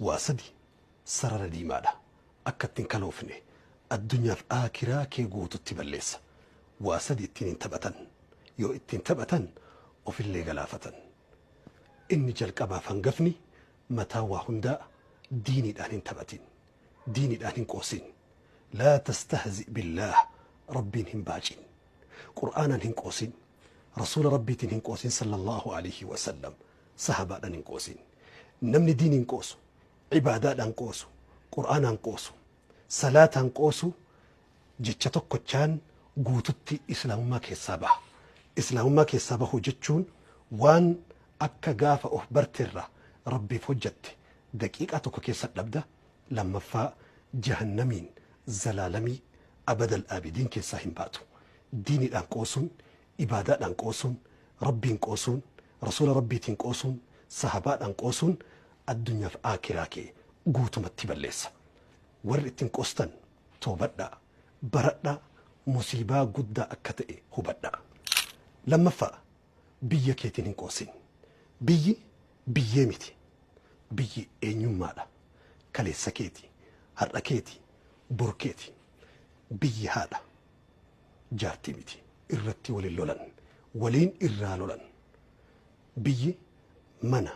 Waa sadi sarara diimaadha. Akka ittiin kaloofne addunyaaf aakiraa kee guututti balleessa. Waa sadi ittiin hin taphatan. Yoo ittiin taphatan ofillee galaafatan. Inni jalqabaaf hangafni mataa waa hundaa diiniidhaan hin taphatin. Diiniidhaan hin qoosin. Laa tastahzi billaah, Rabbiin hin baacin. Qur'aanaan hin qoosin. Rasuula Rabbiitiin hin qoosin sallallahu alaihi wasallam. Sahabaadhaan hin qoosin. Namni diiniin qoosu, ibaadaadhaan qoosu, Qur'aanaan qoosu, salaataan qoosu jecha tokkochaan guututti islaamummaa keessaa baha. Islaamummaa keessaa bahuu jechuun waan akka gaafa of barteerra Rabbiif hojjatte daqiiqaa tokko keessa dhabda. Lammaffaa jahannamiin zalaalamii abadal aabidiin keessaa hin baatu. Diiniidhaan qoosuun, ibaadaadhaan qoosuun, Rabbiin qoosuun, Rasuula Rabbiitiin qoosuun, sahabaadhaan qoosuun addunyaaf aakiraa kee guutumatti balleessa. Warri ittiin qoostan toobadhaa, baradhaa, musiibaa guddaa akka ta'e hubadhaa. Lammaffaa biyya keetiin hin qoosin. Biyyi biyyee miti. Biyyi eenyummaadha. Kaleessa keeti, har'a keeti, bor keeti. Biyyi haadha. Jaartii miti. Irratti waliin lolan. Waliin irraa lolan. Biyyi mana,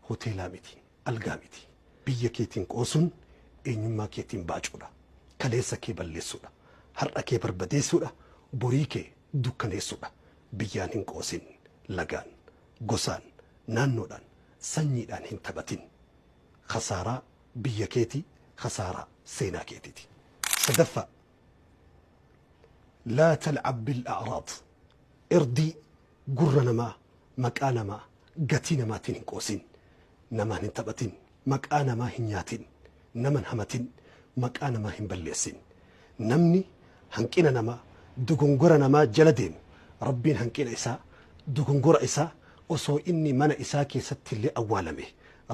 hoteelaa miti, algaa miti. Biyya keetiin qoosuun eenyummaa keetiin baacuudha. Kaleessa kee balleessuudha. Har'a kee barbadeessuudha. Borii kee dukkaneessuudha. Biyyaan hin qoosin. Lagaan, gosaan, naannoodhaan, sanyiidhaan hin taphatin. Khasaaraa biyya keetii, khasaaraa seenaa keetiiti. Sadaffaa, laa talcab bil a'raad. Irdii gurra namaa, maqaa namaa, gatii namaatiin hin qoosin. Namaan hin taphatin. Maqaa namaa hin nyaatin. Naman hamatin. Maqaa namaa hin balleessin. Namni hanqina namaa, dogongora namaa jala deemu, Rabbiin hanqina isaa, dogongora isaa osoo inni mana isaa keessatti illee awwaalame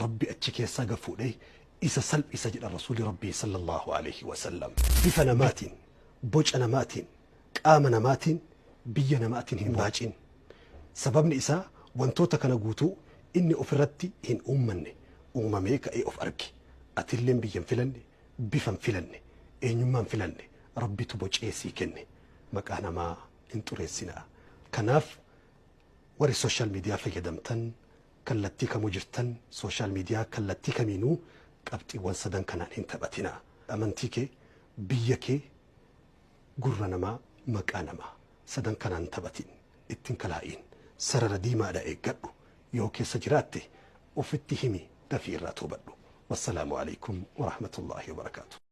Rabbi achi keessaa gafuudhee isa salphisa jedha Rasuuli Rabbii sallallahu alaihi wasallam. Bifa namaatiin, boca namaatiin, qaama namaatiin, biyya namaatiin hin baacin. Sababni isaa wantoota kana guutuu inni ofirratti hin uummanne, uumamee ka'ee of arge. Atilleen biyya hin filanne, bifa hin filanne, eenyummaa hin filanne, Rabbitu bocee sii kenne. Maqaa namaa hin xureessinaa. Kanaaf warri social media fayyadamtan kallattii kamuu jirtan social media kallattii kamiinuu qabxiiwwan sadan kanaan hin taphatinaa. Amantii kee, biyya kee, gurra namaa, maqaa namaa sadan kanaan taphatin. Ittiin kalaa'iin. Sarara diimaadha eeggadhu. Yoo keessa jiraatte ofitti himi, dafii irraa toobadhu. Wassalaamu alaikum warahmatullaahi wabarakaatu.